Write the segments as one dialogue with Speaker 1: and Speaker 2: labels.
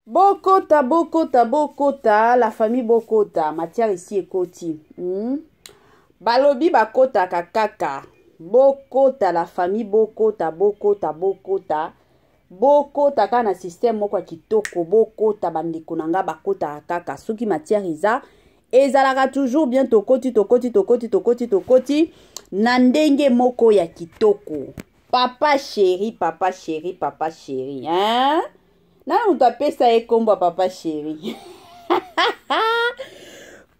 Speaker 1: Bokota, bokota, bokota, la famille bokota, matière ici ekoti. Balobi bakotaka kaka. Bokota la famille bokota, bokota, bokota. Bokota kaka na système moko ya kitoko, bokota bandeko na nga bakotaka kaka. Soki matière eza, ezalaka toujours bien tokoti, tokoti, tokoti, tokoti, tokoti na ndenge moko ya kitoko. Papa chéri, papa chéri, papa chéri, hein? Nani moto apesa ye kombo ya papa chéri?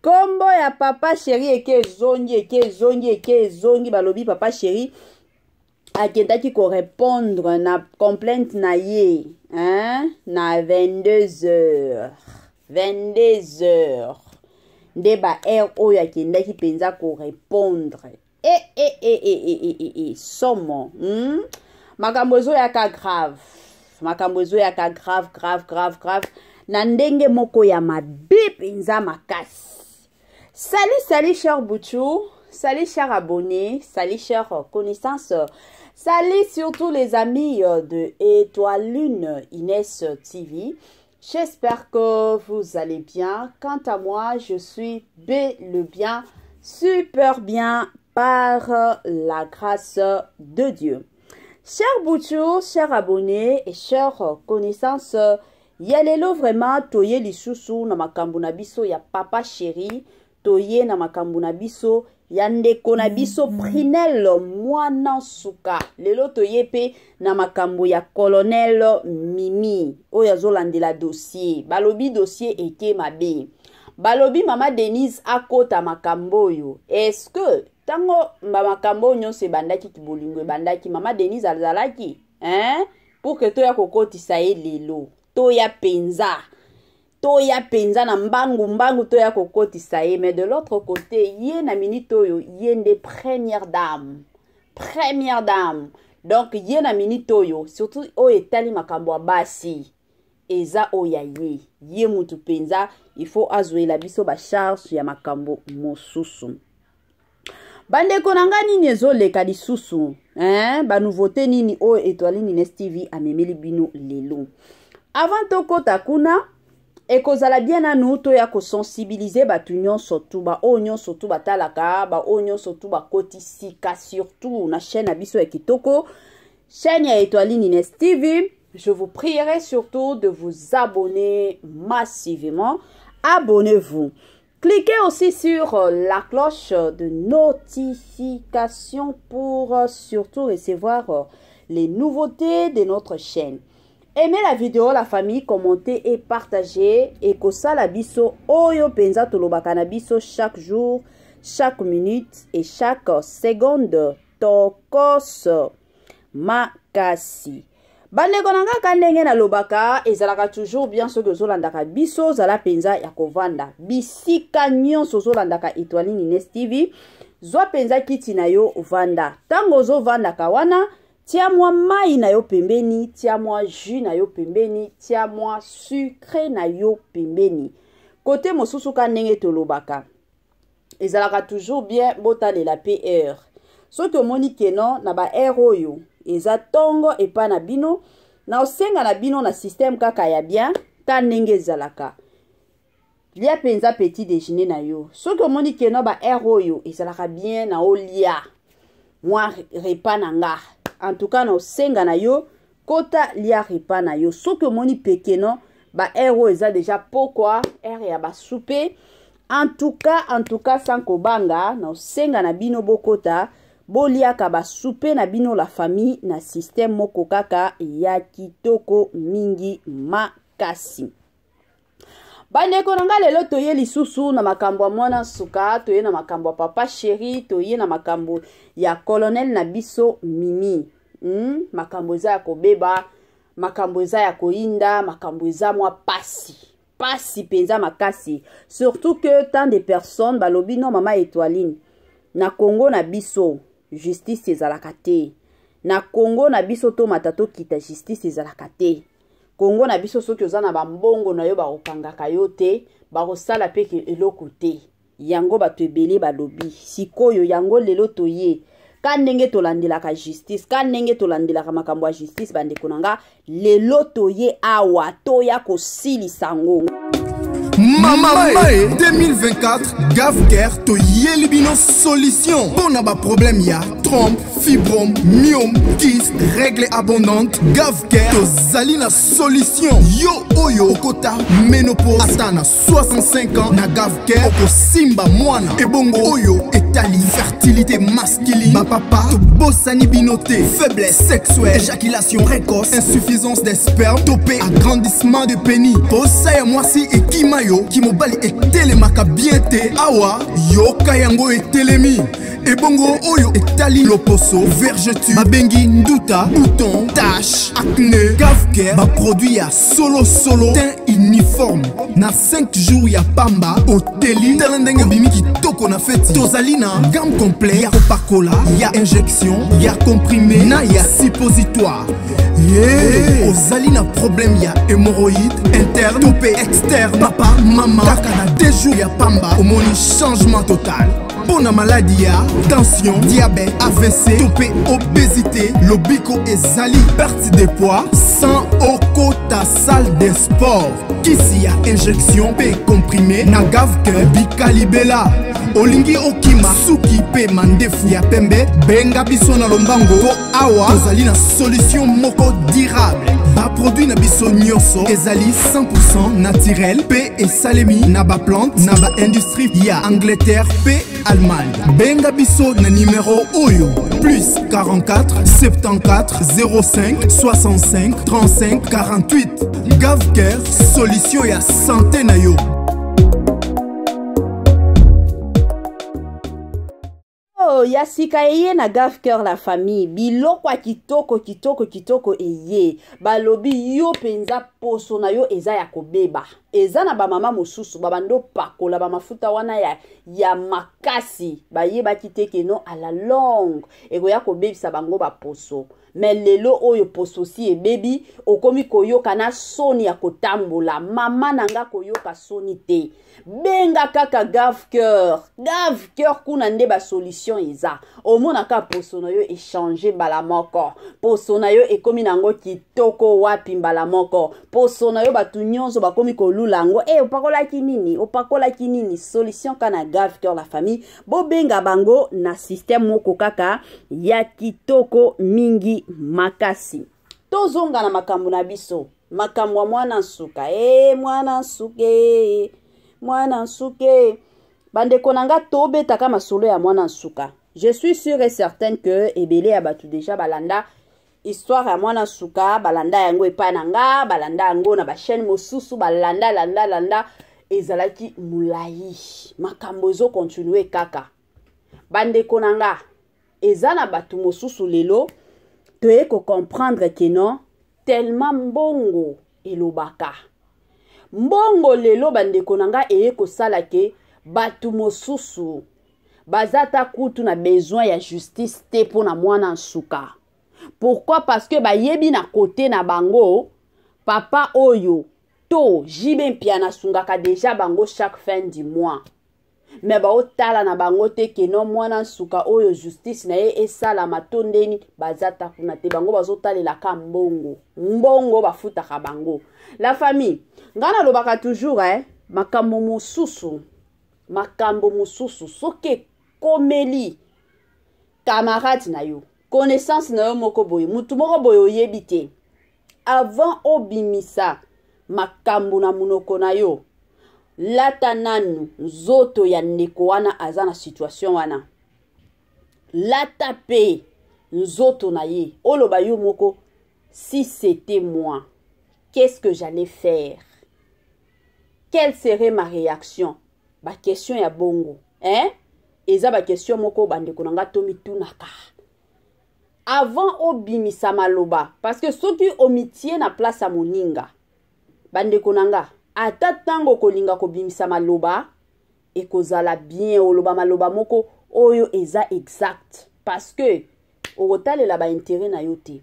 Speaker 1: Kombo ya papa chéri eke ezongi, eke ezongi, eke ezongi. Balobi papa chéri akendaki korépondre na complainte na ye, hein? Na 22 heures. 22 heures nde ba heure oyo akendaki mpenza korépondre. E, e, e, e, e, e, e, e, somo. Makambo ezoyaka grave. Makambo ezoyaka grave, grave, grave, grave. Na ndenge moko ya mabe mpenza makasi. Salut, salut, cher Bouchou. Salut, cher abonné. Salut, cher connaissance. Salut surtout les amis de Étoile Lune Inès TV. J'espère que vous allez bien. Quant à moi, je suis bel et bien, super bien par la grâce de Dieu. Cher Bouchou, cher abonné et chère connaissance, ya lelo vraiment toye lisusu na makambo na biso ya papa chéri, toye na makambo na biso ya ndeko na biso Prinel mwana suka. Lelo toye pe na makambo ya colonel Mimi oyo azolandela dossier. Balobi dossier eke mabe. Balobi mama Denise akota makambo oyo. Est-ce que tango ba makambo oyo nyonso ebandaki kibolingo ebandaki mama Denise azalaki, hein? Pour que toya kokotisa ye lelo. Toya penza. Toya penza na mbangu mbangu toya kokotisa ye. Mais de l'autre côté, ye na minute oyo, ye nde première dame. Première dame. Donc ye na minute oyo, surtout oyo etali makambo ya basi, eza oyo ya ye. Ye mutu penza, il faut azwela biso ba charge ya makambo mosusu. Bandeko na nga nini ezoleka lisusu, hein? Ba nouveauté nini oyo Étoile Inès TV amemeli bino lelo. Avant tokota kuna, ekozala bien nanu toya kosensibiliser bato nyonso tu, ba oyo nyonso tu batalaka, ba oyo nyonso tu bakoti sika, surtout na chaîne na biso ya kitoko, chaîne ya Étoile Inès TV. Je vous prierai surtout de vous abonner massivement. Abonnez-vous. Cliquez aussi sur la cloche de notification pour surtout recevoir les nouveautés de notre chaîne. Aimez la vidéo, la famille, commentez et partagez. Et kosala biso oyo penza tolobaka na biso chaque jour, chaque minute et chaque seconde. Tokos makasi. Bandeko na nga ka ndenge nalobaka, ezalaka toujours bien soki ozolandaka biso, ozala penza ya kovanda. Bisika nyonso ozolandaka Étoile Inès TV, zwa penza kiti na yo vanda. Tango ozovandaka wana, tia mwa mai na yo pembeni, tia mwa jus na yo pembeni, tia mwa sucré na yo pembeni. Kote mosusu ka ndenge tolobaka, ezalaka toujours bien botalela pe heure. Soki omoni ke non na ba heure oyo eza tongo epa na bino, na osenga na bino na système kaka ya bien ka ndenge ezalaka. Lia penza petit déjeuner na yo. Soki omoni ke non ba heure oyo ezalaka bien na olia mwa repas na nga. En tout cas na osenga na yo kota lia repas na yo. Soki omoni pe ke non ba heure oyo eza déjà pokwa, heure ya ba souper. En tout cas, en tout cas, sans kobanga, na osenga na bino bokota, boliaka ba souper na bino la famille na système moko kaka ya kitoko mingi makasi. Bandeko na nga lelo toye lisusu na makambo ya mwana suka, toye na makambo ya papa chéri, toye na makambo ya colonel na biso Mimi. Makambo eza ya kobeba, makambo eza ya koyinda, makambo eza mwa pasi. Pasi penza makasi. Surtout que tant de personnes balobi non mama Étoiline na Congo na biso justice ezalaka te. Na Congo na biso to mata to kita justice ezalaka te. Congo na biso soki oza na ba mbongo na yo bakokangaka yo te, bakosala pe ke eloko te. Yango bato ebele balobi. Sikoyo yango lelo toye. Ka ndenge tolandelaka justice, ka ndenge tolandelaka makambo ya justice, bandeko na nga, lelo toye awa toya kosilisa ngo.
Speaker 2: Mama Mae 2024, Gavcare toyeli bino solution mpo na baproblème ya trompe, fibrome, myome, kyste, règle abondante. Gavcare tozali na solution. Yo oyo okota ménopause ata na 65 ans, na Gavcare okosimba mwana. Ebongo oyo etali fertilité masculine, bapapa tobosani bino te. Faiblesse sexuelle, éjaculation précoce, insuffisance des spermes to mpe agrandissement de pénis, posa ya mwasi ekima yo, kimobali etelemaka bien te, awa yoka yango etelemi. Ebongo oyo etali loposo, vergeture babengi nduta, bouton, tache, acné, Gavcare baproduit ya solosolo, teint uniforme na 5 jours ya pamba oteli. Tala ndenge obimi kitoko na feti. Tozali na gamme complet ya kopakola, ya injection, ya comprimé na ya suppositoire. Ye ozali na problème ya hémorroïde interne to mpe externe, papa, mama, kaka na 2 jours ya pamba omoni changement total. Mpo na maladi ya tension, diabète, AVC to mpe obésité, lobiko ezali perte de poids sans okota salle de sport. Kisi ya injection mpe comprimé na Gavcare bikalibela. Olingi okima suki mpe mandefu ya pembe, benga biso na lombango mpo awa tozali na solution moko durable. Baproduit na biso nyonso ezali 100% naturel mpe esalemi na baplante na baindustrie ya Angleterre mpe Allemagne. Benga biso na numero oyo: plus 44 74 05 65 35 48. Gavcare, solution ya santé na yo.
Speaker 1: Oh, ya sika eye na Gavcare, la famille. Biloko ya kitoko kitoko kitoko eye. Balobi yo mpenza poso na yo eza ya kobeba. Eza na bamama mosusu babandi opakola bamafuta wana ya makasi, bayebaki te que non, à la longue ekoya kobebisa bango baposo. Mais lelo oyo poso si ebebi, okomi koyoka na soni ya kotambola. Mama na nga, koyoka soni te, benga kaka Gavcare. Gavcare kuna nde basolution eza. Omonaka poso na yo echange mbala moko, poso na yo ekomi nango kitoko wapi mbala moko. Poso na yo, bato nyonso bakomi kolula yango: e opakolaki nini? Opakolaki nini? Solution ka na Gavcare, la famille. Bobenga bango na système moko kaka ya kitoko mingi makasi. Tozonga na makambo na biso, makambo ya mwana nsuka. E mwana nsuka, e mwana nsuka, bandeko na nga, tobetaka masolo ya mwana nsuka. Je suis sûr et certaine que ebele ya bato déjà balanda histoire ya mwana nsuka, balanda yango epai na nga, balanda yango na bachaîne mosusu, balanda landa landa. Ezalaki molai, makambo ezokontinue kaka. Bandeko na nga, eza na bato mosusu lelo toye kocomprendre que non, tellement mbongo elobaka, mbongo lelo, bandeko na nga, eye kosala ke bato mosusu baza ta kutu na besoin ya justice te mpo na mwana nsuka. Pourquoi? Parce que bayebi na kote na bango, papa oyo to JB Mpiana asungaka déjà bango chaque fin du mois. Mais baotala na bango te que non, mwana nsuka oyo justice na ye esalama to ndeni. Baza ta kuna te, bango bazotalelaka mbongo, mbongo bafutaka bango. La famille, ngai nalobaka toujours, makambo mosusu, makambo mosusu, soki ekomeli camarade na yo, connaissance na yo moko boye, mutu moko boye oyebi te, avant obimisa makambo na monoko na yo, lata nanu nzoto ya ndeko wana aza na situation wana, lata mpe nzoto na ye, oloba yo moko: si c'était moi, qu'est-ce que j'allais faire? Quelle serait ma réaction? Baquestion ya bongo, hein? Eza baquestion moko, bandeko na nga, tomitunaka avant obimisa maloba, parce que soki omitie na place ya moninga, bandeko na nga, ata ntango okolinga kobimisa maloba, ekozala bien oloba maloba moko oyo eza exact, parce que okotalela baintérêt na yo te,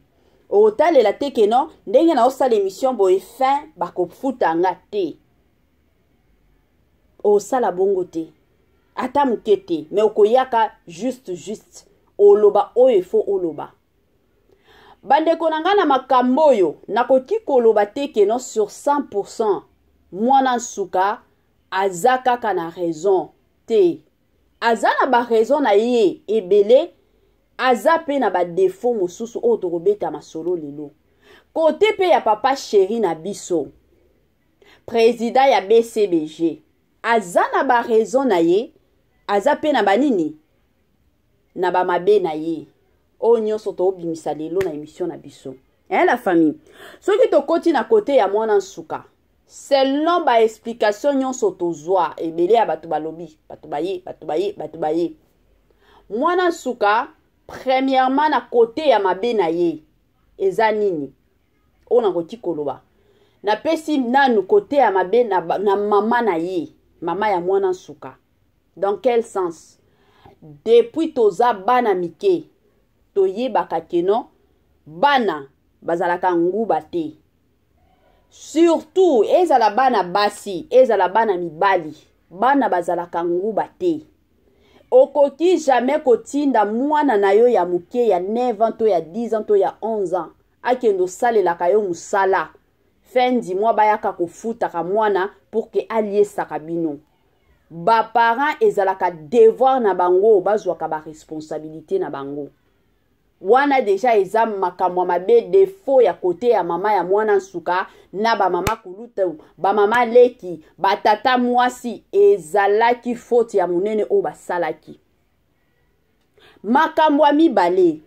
Speaker 1: okotalela te que non, ndenge na osala émission boye, fin bakofuta nga te. Osala bongo te, ata moke te, mais okoyaka juste juste. Oloba oyo efo oloba. Bandeko na ngai, na makambo oyo nakoki koloba te que non, sur 100% mwana nsuka aza kaka na raison te. Aza na baraison na ye ebele, aza mpe na badéfauts mosusu oyo tokobeta masolo lelo. Côté mpe ya papa chéri na biso, président ya BCBG, aza na baraison na ye, aza mpe na banini, na bamabe na ye oyo nyonso toobimisa lelo na émission na biso. Eh, la famille, soki tokoti na côté ya mwana nsuka, selon baexplication nyonso tozwa, ebele ya bato balobi, bato baye, bato baye, bato baye, mwana nsuka, premièrement, na côté ya mabe na ye eza nini oyo nakoki koloba? Napesi nanu côté ya mabe na mama na ye, mama ya mwana nsuka. Dans quel sens? Depuis toza bana mike, toyebaka que non, bana bazalaka nguba te. Surtout ezala bana basi, ezala bana mibali, bana bazalaka nguba te. Okoki jamais kotinda mwana na yo ya moke ya 9 ans to ya 10 ans to ya 11 ans akende osalelaka yo mosala, fin du mois bayaka kofutaka mwana pour que aliesaka bino. Baparent, ezalaka devoir na bango bazwaka baresponsabilité na bango. Wana déjà eza makambo ya mabe, défaut ya côté ya mama ya mwana nsuka na bamama kulutu, bamama leki, batata mwasi. Ezalaki faute ya monene oyo basalaki. Makambo ya mibale,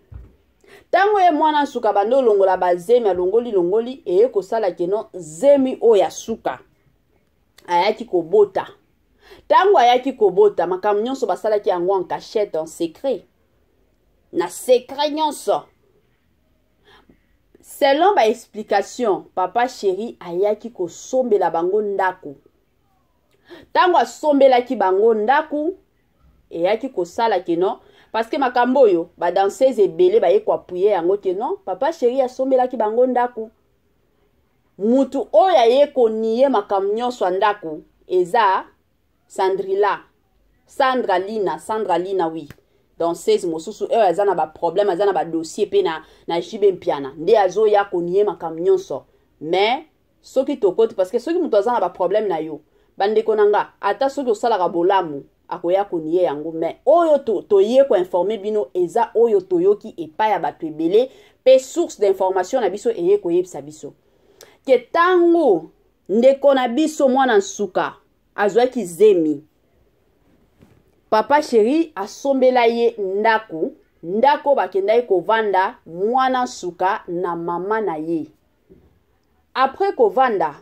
Speaker 1: ntango ye mwana nsuka banda olongola bazemi, alongoli longoli, eye kosala que non, zemi oyo ya suka ayaki kobota. Ntango ayaki kobota, makambo nyonso basalaki yango en cachette, en secret, na secret nyonso. Selon baexplication, papa chéri ayaki kosombela bango ndako. Ntango asombelaki bango ndako, eyaki kosala que non, parce que makambo oyo badanseuse ebele baye koappuyer yango que non, papa chéri asombelaki bango ndako. Mutu oyo aye konier makambo nyonso ya ndako eza Sandrila, Sandra Lina, Sandra Lina, oui, danseuse mosusu oyo aza na baproblème, aza na badossier mpe na JB Mpiana, nde azoya konier makambo nyonso. Mais soki tokoti, parce que soki moto aza na baproblème na yo, bandeko na nga, ata soki osalaka bolamu, akoya konier yango. Mais oyo toye to koinformer bino eza oyo toyoki epai ya bato ebele, mpe source d'information na biso eye koyebisa biso que ntango ndeko na biso mwana nsuka azwaki zemi, papa chéri asombela ye ndako. Ndako bakendaki kovanda, mwana nsuka na mama na ye. Après kovanda,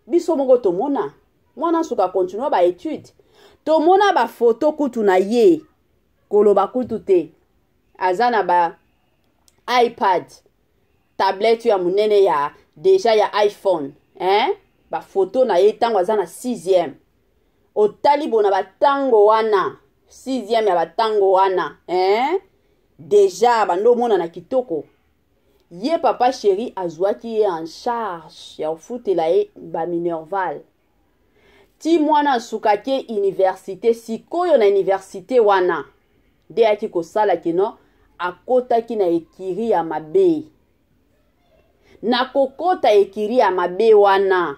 Speaker 1: biso moko tomona mwana nsuka continue baétude, tomona bafoto kutu na ye, koloba kutu te, aza na ba iPad, tablette ya monene ya déjà ya iPhone, hein? Bafoto na ye ntango aza na 6e, otali bona batango wana, 6e ya batango wana, hein? Déjà bando omonana kitoko. Ye papa chéri azwaki ye en charge ya kofutela ye baminerval ti mwana asukaki université. Sikoyo na université wana nde ayaki kosala que non, akotaki na écurie ya mabe. Na kokota écurie ya mabe wana,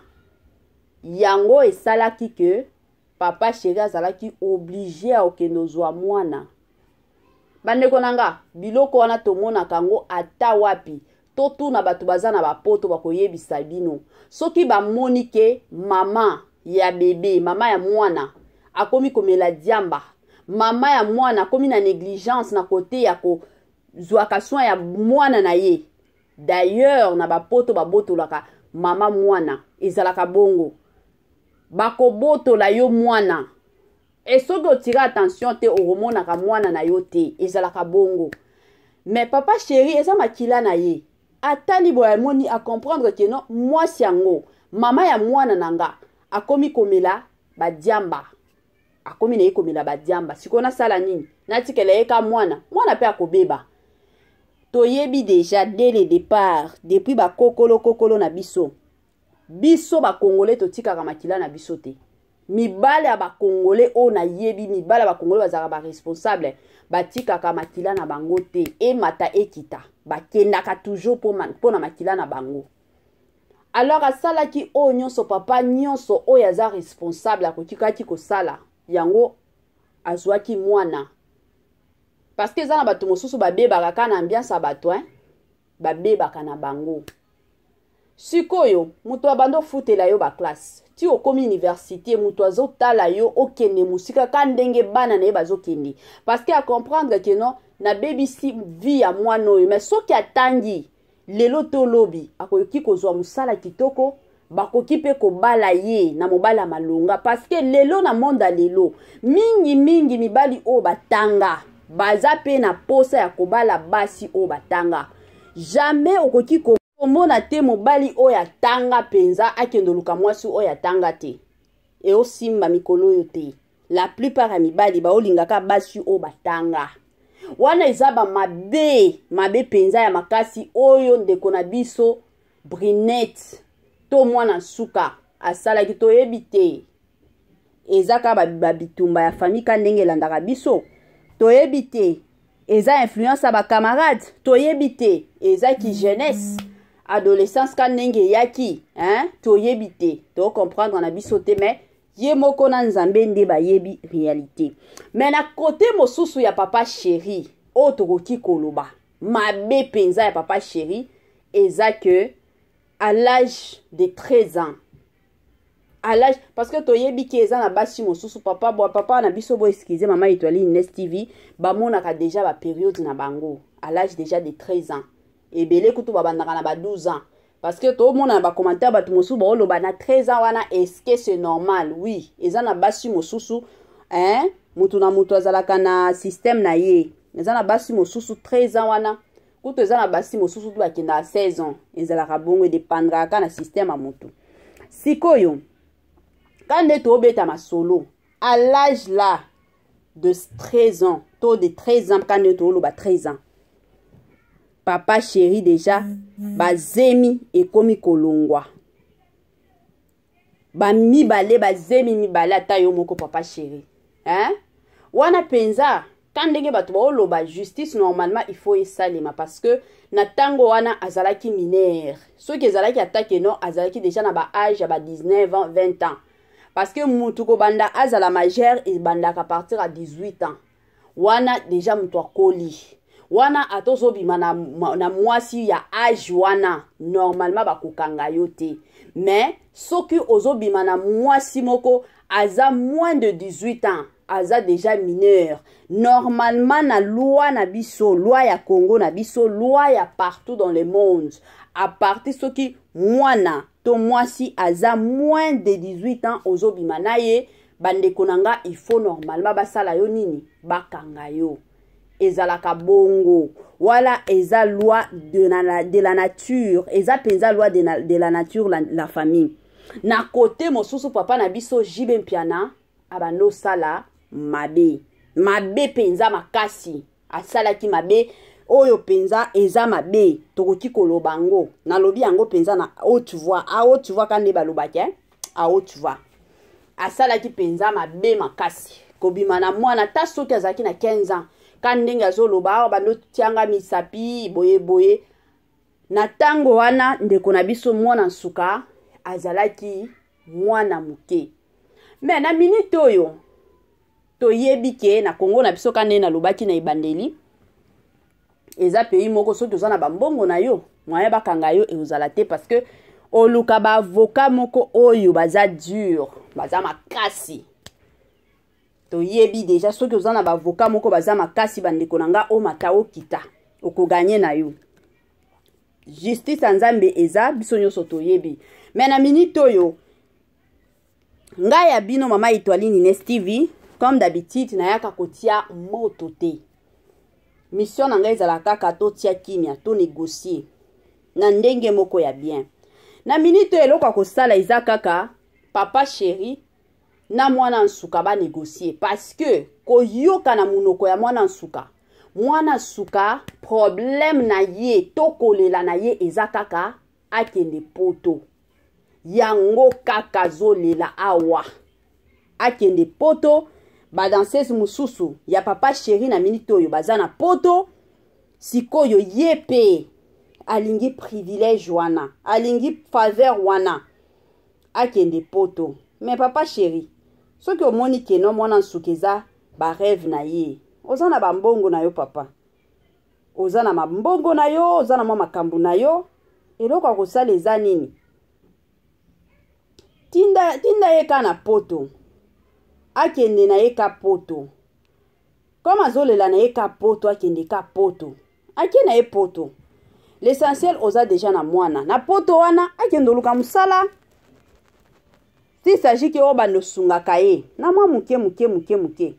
Speaker 1: yango esalaki que papa chéri azalaki obligé ya kokende ozwa mwana. Bandeko na nga, biloko wana tomonaka yango ata wapi. Totuna bato baza na bapoto, bakoyebisa bino. Soki bamoni que mama ya bébé, mama ya mwana akomi komela diamba, mama ya mwana akomi na négligence na côté ya kozwaka soin ya mwana na ye. D'ailleurs na bapoto babotolaka mama mwana, ezalaka bongo, bakobotola yo mwana. E soki otire attention te, okomonaka mwana na yo te, ezalaka bongo. Mais papa chéri, eza makila na ye, atali boye, amoni, acomprendre que non, mwasi yango, mama ya mwana na nga, akomi komela badiamba, akomi na ye komela badiamba. Sikoyo nasala nini? Natikela ye ka mwana, mwana mpe akobeba. Toyebi déjà dès le départ, depuis bakokolo kokolo na biso, biso bakongole totikaka makila na biso te. Mibali ya bacongolais oyo nayebi, mibali ya bacongolais bazalaka baresponsable, batikaka makila na bango te emata ekita, bakendaka toujours mpo na makila na bango. Alors asalaki oyo nyonso papa nyonso oyo aza responsable akokikaki kosala yango, azwaki mwana, parce que eza na bato mosusu babebaka kaka na ambiance ya bato, hein? Babebaka na bango. Sikoyo moto abanda ofutela yo baclasse ti okomi université, moto azotala yo okende mosika ka ndenge bana na ye bazokende, parce que acomprendre que non, nabebisi vie ya mwana oyo, mais soki atangi lelo to lobi, akoki kozwa mosala kitoko, bakoki mpe kobala ye na mobali ya malonga, parce que lelo na monde ya lelo, mingimingi mibali oyo batanga baza mpe na posa ya kobala basi oyo batanga. Jamais okoki komona te mobali oyo atanga mpenza akende oluka mwasi oyo atanga te. Eosimba mikolo oyo te. La plupart ya mibali baolingaka basi oyo batanga. Wana eza bamabe mabe mpenza ya makasi oyo ndeko na biso Brinette to mwana nsuka asalaki. Toyebi te, eza kaka babitumba ya famille ka ndenge elandaka biso. Toyebi te, eza influence ya bacamarade. Toyebi te, ezaki jeunesse, adolescence ka ndenge eyaki, hein? Toyebi te, tocomprendre na biso te, mais ye moko na Nzambe nde bayebi réalité. Mais na côté mosusu ya papa chéri, oyo tokoki koloba mabe mpenza ya papa chéri eza que à l'âge de 13 ans, à l'âge, parce que toyebi ke eza na basi mosusu, papa bwa papa na biso, bo excuse, mama Etoile Ines TV, bamonaka déjà bapériode na bango à l'âge déjà de 13 ans. Ebele kutu babandaka na ba 12 ans, parce que tomona na bacommentaire bato mosusu baoloba na 13 ans wana, est-ce que c'est normal? Oui, eza na basi mosusu, hein? Mutu na mutu azalaka na système na ye. Eza na basi mosusu 13 ans wana, kutu eza na basi mosusu tu bakendaka 16 ans. Ezalaka bongo, edépendraka kaka na système ya motu. Sikoyo ka nde tobeta masolo, à l'âge là de 13 ans to de 13 ans, ka nde toloba 13 ans, papa chéri déjà bazemi ekomi kolongwa, bamibale, bazemi mibale. Ata yo moko papa chéri, hein? Wana mpenza ka ndenge bato baoloba, justice normalement il faut esalema, parce que na ntango wana azalaki mineur. Soki ezalaki ata que non, azalaki déjà na baâge ya ba 19 ans, 20 ans, parce que mutu kobanda azala majeur ebandaka partir à 18 ans. Wana déjà mutu akoli wana, ata ozobima na mwasi ya âge wana, normalement bakokanga yo te. Mais soki ozobima na mwasi moko aza moins de 18 ans, aza déjà mineur. Normalement na loi na biso, loi ya Congo na biso, loi ya partout dans le monde, à partir soki mwana to mwasi aza moins de 18 ans, ozobima na ye, bandeko na nga, il faut normalement basala yo nini? Bakanga yo. Ezalaka bongo. Wala eza loi de la nature, eza mpenza loi de la nature, la famille. Na côté mosusu, papa na biso JB Mpiana abandi osala mabe, mabe mpenza makasi. Asalaki mabe oyo mpenza eza mabe, tokoki koloba yango. Nalobi yango mpenza na haute voix, à haute voix, ka nde balobaki, eh? À haute voix. Asalaki mpenza mabe makasi kobima na mwana, ata soki azalaki na 15 ans, ka ndenge azoloba awa, bando tianga misapi boye boye. Na ntango wana, ndeko na biso mwana nsuka azalaki mwana moke. Mais na minute oyo, toyebi ke na Kongo na biso, ka nde nalobaki na ebandeli, eza pays moko soki oza na bambongo na yo, moyen bakanga yo ekozala te, parce que oluka baavocat moko oyo baza dur, baza makasi. Toyebi déjà, soki oza na baavocat moko baza makasi, bandeko na nga, omata okita, okogagner na yo. Justice ya Nzambe eza, biso nyonso toyebi. Mais na minute oyo, ngai ya bino mama Etoiline Ines TV, comme d'habitude, nayaka kotia moto te. Mission na ngai ezala kaka totia kimia, tonégocie na ndenge moko ya bien. Na minute oyo, eloko ya kosala eza kaka papa chéri na mwana nsuka banégocie, parce que koyoka na monoko ya mwana nsuka, mwana suka problème na ye to kolela na ye eza kaka akende Poto. Yango kaka azolela awa. Akende poto. Badanseuse mosusu ya papa chéri na minute oyo baza na poto. Sikoyo ye mpe alingi privilège wana, alingi faveur wana, akende poto. Mais papa chéri, soki omoni keno mwana nsuka eza barêve na ye, oza na bambongo na yo papa, oza na mambongo na yo, oza na mwa makambo na yo, eloko ya kosala eza nini? Tinda, tinda ye ka na poto, akende na ye ka poto. Comme azolela na ye ka poto, akende ka poto, ake na ye poto. L'essentiel oza deja na mwana na poto wana, akende oluka mosala. S'il s'agit ke oyo banda osungaka ye na mwa moke moke moke moke,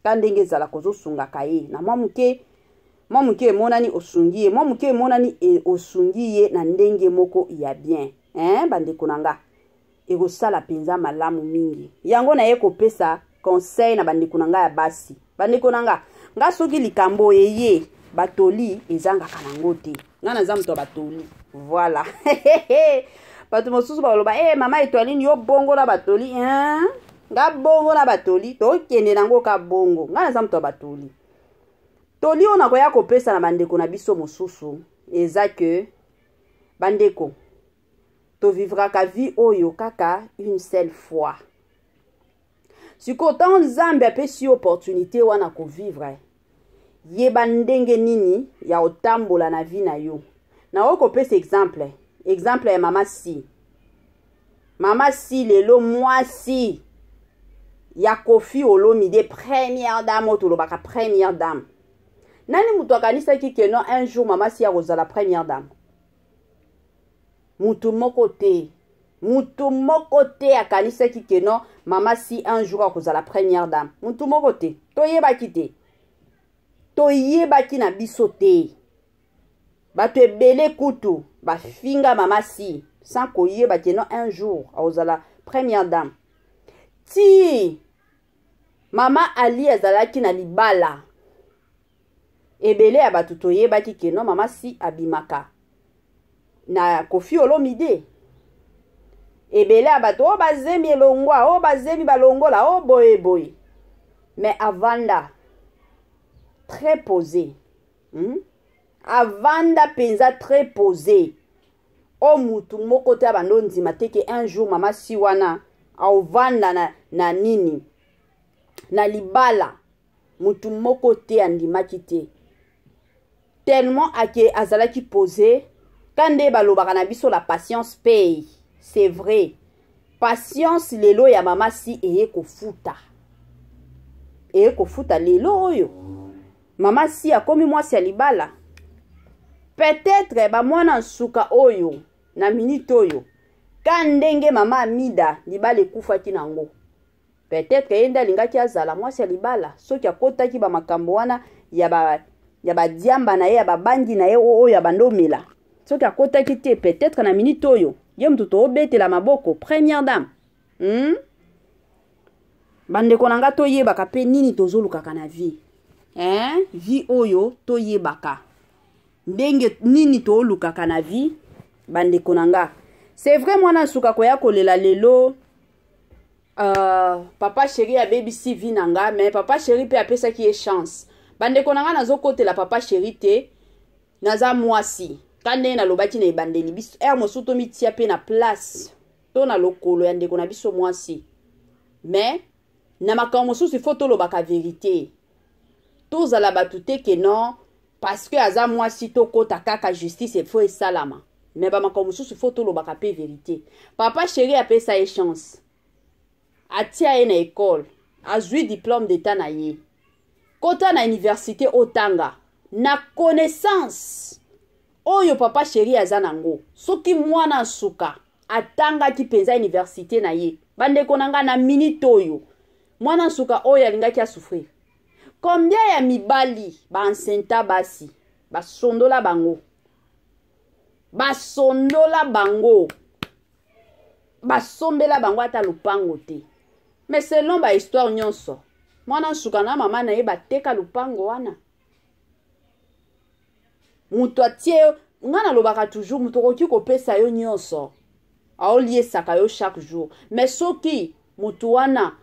Speaker 1: Ka ndenge ezalaka, ozosungaka ye na mwa moke mwa moke, emonani osungi ye mwa moke, emonani osungi ye na ndenge moko ya bien, hein? Bandeko na nga, ekosala mpenza malamu mingi. Yango naye kopesa conseil na bandeko na nga ya basi. Bandeko na nga, nga soki likambo eye, batoli ezangaka nango te. Nga naza moto ya batoli, voilà. Bato mosusu baloba e mama Etoiline, yo bongo na batoli, hein? Nga bongo na batoli, tokende nango ka bongo. Nga naza moto ya batoli. Toli oyo nakoya kopesa na bandeko na biso mosusu eza ke, bandeko, tovivraka vie oyo kaka une seule fois. Sikoyo ntango Nzambe apesi yo opportunité wana kovivre, yeba ndenge nini ya kotambola na vie na yo. Nakoki kopesa exemple ya mama Si. Mama Si lelo mwasi ya Koffi Olomide, première dame, oyo tolobaka première dame. Nani moto akanisaki ke non, un jour mama Si akozala première dame? Mutu moko te, mutu moko te akanisaki ke non, mama Si un jour akozala première dame. Mutu moko te, toyebaki te, toyebaki na biso te. Bato ebele kutu bafinga mama Si sans koyeba ke non, un jour akozala première dame. Ti mama Ali azalaki na libala, ebele ya bato toyebaki ke non, mama Si abimaka na Koffi Olomide. Ebele ya bato oyo bazemi elongwa, oyo bazemi balongola, oyo boye boye, mais avanda très posé, Avanda mpenza très posé. Oyo mutu moko te abanda ondima te ke un jour mama Si wana aovanda na nini, na libala. Mutu moko te andimaki te, tellement ake azalaki posé. Ka nde balobaka na biso, la patience paye. C'est vrai, patience lelo ya mama Si eye kofuta, eye kofuta. Lelo oyo mama Si akomi mwasi ya libala. Peut-être bamwana nsuka oyo na minute oyo, ka ndenge mama Amida libala ekufaki nango, peut-être ye nde alingaki azala mwasi ya libala soki akotaki bamakambo wana ya badiamba na ye, ya babangi na ye oyo abanda omela. Soki akotaki te, peut-être na minute oyo ye moto toobetela maboko, première dame, Bandeko na nga, toyebaka mpe nini tozolukaka na vie, hein? Vie oyo, toyebaka ndenge nini toolukaka na vie. Bandeko na nga, c'est vrai, mwana nsuka koya kolela lelo, papa chéri abebisi vie na nga, mais papa chéri mpe apesaki ye chance. Bandeko na nga, nazokotela papa chéri te. Naza mwasi, ka ndenge nalobaki na ebandeli, biso heure mosusu tomitia mpe na place to na lokolo ya ndeko na biso mwasi. Mais na makambo mosusu, ifo tolobaka vérité. Tozala bato te ke non, parce que aza mwasi, tokɔta kaka justice efo esalama. Mais bamakambo mosusu, fo tolobaka mpe vérité. Papa chéri apesa ye chance, atia ye na ekole, azwi diplôme d'état na ye, kota na université, otanga. Na connaissance oyo papa chéri aza nango, soki mwana nsuka atangaki mpenza université na ye, bandeko na ngai, na minute oyo mwana nsuka oyo alingaki asouffrir. Combien ya mibali baenceinta basi, basondola bango, basondola bango, basombela bango ata lupango te? Mais selon bahistoire nyonso, mwana nsuka na mama na ye bateka lupango wana. Moto atie, nga nalobaka toujours, moto okoki kopesa yo nyonso, aoliesaka yo chaque jour, mais soki moto wana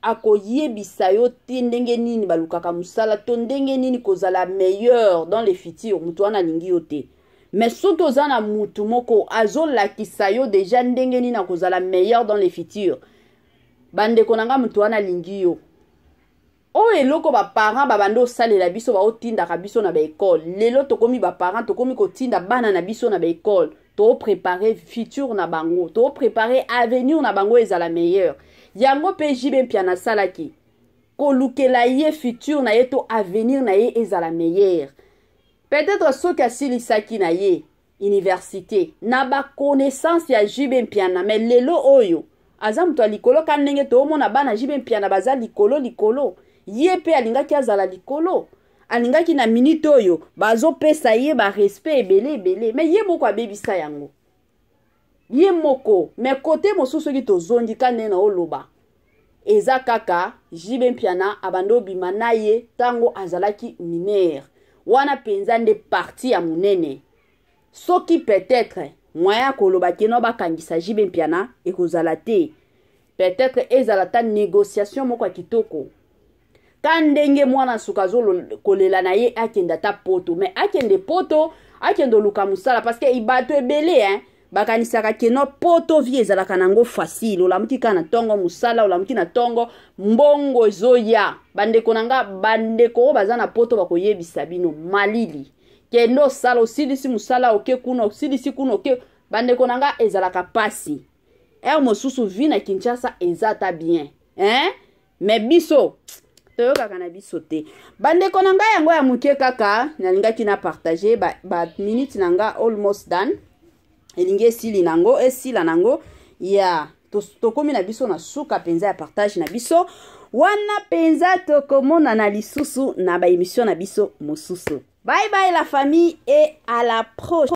Speaker 1: Akoyebisa yo te ndenge nini balukaka mosala to ndenge nini kozala meilleur dans le futur, moto wana alingi yo te. Mais soki oza na mutu moko azolakisa yo deja ndenge nini akozala meilleur dans le futur, bandeko na nga, moto wana alingi yo. Oyo eloko baparent babandi osalela biso, baotindaka biso na baekole. Lelo tokomi baparent, tokomi kotinda bana na biso na baekole, toprépare futur na bango, toprépare avenir na bango ezala meilleur. Yango mpe JB Mpiana asalaki kolukela ye futur na ye to avenir na ye ezala meilleur. Peut-être soki asilisaki na ye université na baconnaissance ya JB Mpiana, mais lelo oyo aza moto ya likolo. Ka ndenge toomona bana JB Mpiana baza likolo likolo, ye mpe alingaki azala likolo, alingaki na minute oyo bazopesa ye barespect ebele ebele, mais ye moko abebisa yango ye moko. Mais kote mosusu, soki tozongi ka ndenge na oloba, eza kaka JB Mpiana abandi obima na ye ntango azalaki mineur. Wana mpenza nde parti ya monene. Soki peut-être moyen ya koloba keno bakangisa JB Mpiana ekozala te, peut-être ezala ta négociation moko ya kitoko, ka ndenge mwana nsuka azokolela na ye akende ata Poto. Mais akende Poto, akende oluka mosala, parce que bato ebele, hein, bakanisaka keno Poto vie ezalaka nango facile. Olamuki kaka na ntongo, mosala, olamuki na ntongo, mbongo ezoya. Bandeko na nga, bandeko oyo baza na Poto bakoyebisa bino, malili, kende osala, osilisi mosala, oke kuna, osilisi kuna, oke. Bandeko na nga, ezalaka pasi. Heure mosusu vie na Kinshasa eza ata bien, hein? Mais biso toyokaka na biso te. Bandeko na ngai, yango ya moke kaka nalingaki na partage. Ba minute na nga almost done, elingi esili nango, esila nango ya tokomi na biso na suka mpenza ya partage na biso wana mpenza. Tokomonana lisusu na baémission na biso mosusu. Bye bye la famille et à la prochaine.